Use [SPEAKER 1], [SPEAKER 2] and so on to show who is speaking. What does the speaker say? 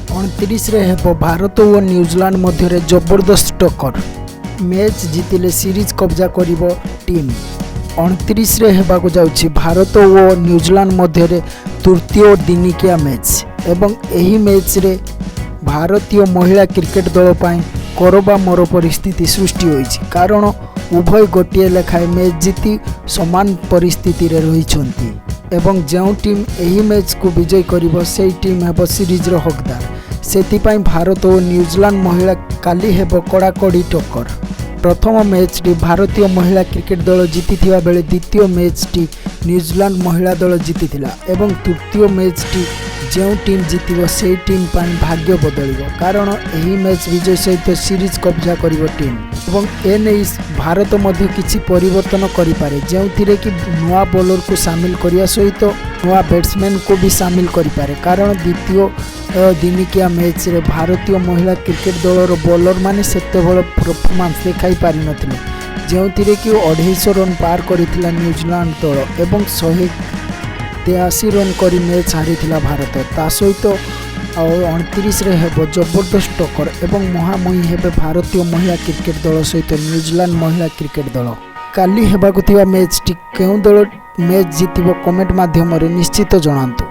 [SPEAKER 1] 29ରେ ହେବ ଭାରତ ଓ ନ୍ୟୁଜିଲାଣ୍ଡ ମଧ୍ୟରେ ଜବରଦସ୍ତ ଟକ୍କର। ମ୍ୟାଚ୍ ଜିତିଲେ ସିରିଜ୍ କବ୍ଜା କରିବ ଟିମ୍। 29ରେ ହେବାକୁ ଯାଉଛି ଭାରତ ଓ ନ୍ୟୁଜିଲାଣ୍ଡ ମଧ୍ୟରେ ତୃତୀୟ ଦିନିକିଆ ମ୍ୟାଚ୍ ଏବଂ ଏହି ମ୍ୟାଚ୍ରେ ଭାରତୀୟ ମହିଳା କ୍ରିକେଟ୍ ଦଳ ପାଇଁ କର ବା ମର ପରିସ୍ଥିତି ସୃଷ୍ଟି ହୋଇଛି, କାରଣ ଉଭୟ ଗୋଟିଏ ଲେଖାଏଁ ମ୍ୟାଚ୍ ଜିତି ସମାନ ପରିସ୍ଥିତିରେ ରହିଛନ୍ତି ଏବଂ ଯେଉଁ ଟିମ୍ ଏହି ମ୍ୟାଚ୍କୁ ବିଜୟ କରିବ, ସେହି ଟିମ୍ ହେବ ସିରିଜ୍ର ହକଦାର। ସେଥିପାଇଁ ଭାରତ ଓ ନ୍ୟୁଜିଲାଣ୍ଡ ମହିଳା କାଲି ହେବ କଡ଼ାକଡ଼ି ଟକ୍କର। ପ୍ରଥମ ମ୍ୟାଚ୍ଟି ଭାରତୀୟ ମହିଳା କ୍ରିକେଟ୍ ଦଳ ଜିତିଥିବା ବେଳେ ଦ୍ୱିତୀୟ ମ୍ୟାଚ୍ଟି ନ୍ୟୁଜିଲାଣ୍ଡ ମହିଳା ଦଳ ଜିତିଥିଲା ଏବଂ ତୃତୀୟ ମ୍ୟାଚ୍ଟି ଯେଉଁ ଟିମ୍ ଜିତିବ, ସେହି ଟିମ୍ ପାଇଁ ଭାଗ୍ୟ ବଦଳିବ, କାରଣ ଏହି ମ୍ୟାଚ୍ ବିଜୟ ସହିତ ସିରିଜ୍ କବ୍ଜା କରିବ ଟିମ୍। ଏବଂ ଏନେଇ ଭାରତ ମଧ୍ୟ କିଛି ପରିବର୍ତ୍ତନ କରିପାରେ, ଯେଉଁଥିରେ କି ନୂଆ ବୋଲରକୁ ସାମିଲ କରିବା ସହିତ ନୂଆ ବ୍ୟାଟ୍ସମ୍ୟାନକୁ ବି ସାମିଲ କରିପାରେ, କାରଣ ଦ୍ୱିତୀୟ ଦିନିକିଆ ମ୍ୟାଚ୍ରେ ଭାରତୀୟ ମହିଳା କ୍ରିକେଟ୍ ଦଳର ବୋଲରମାନେ ସେତେ ଭଲ ପରଫର୍ମାନ୍ସ ଦେଖାଇ ପାରିନଥିଲେ, ଯେଉଁଥିରେ କି 250 ରନ୍ ପାର କରିଥିଲା ନ୍ୟୁଜିଲାଣ୍ଡ ଦଳ ଏବଂ 183 ରନ୍ କରି ମ୍ୟାଚ୍ ହାରିଥିଲା ଭାରତ। ତା ସହିତ ଆଉ 29ରେ ହେବ ଜବରଦସ୍ତ ଟକ୍କର ଏବଂ ମୁହାଁମୁହିଁ ହେବେ ଭାରତୀୟ ମହିଳା କ୍ରିକେଟ୍ ଦଳ ସହିତ ନ୍ୟୁଜିଲାଣ୍ଡ ମହିଳା କ୍ରିକେଟ୍ ଦଳ। କାଲି ହେବାକୁ ଥିବା ମ୍ୟାଚ୍ଟି କେଉଁ ଦଳ ମ୍ୟାଚ୍ ଜିତିବ, କମେଣ୍ଟ ମାଧ୍ୟମରେ ନିଶ୍ଚିତ ଜଣାନ୍ତୁ।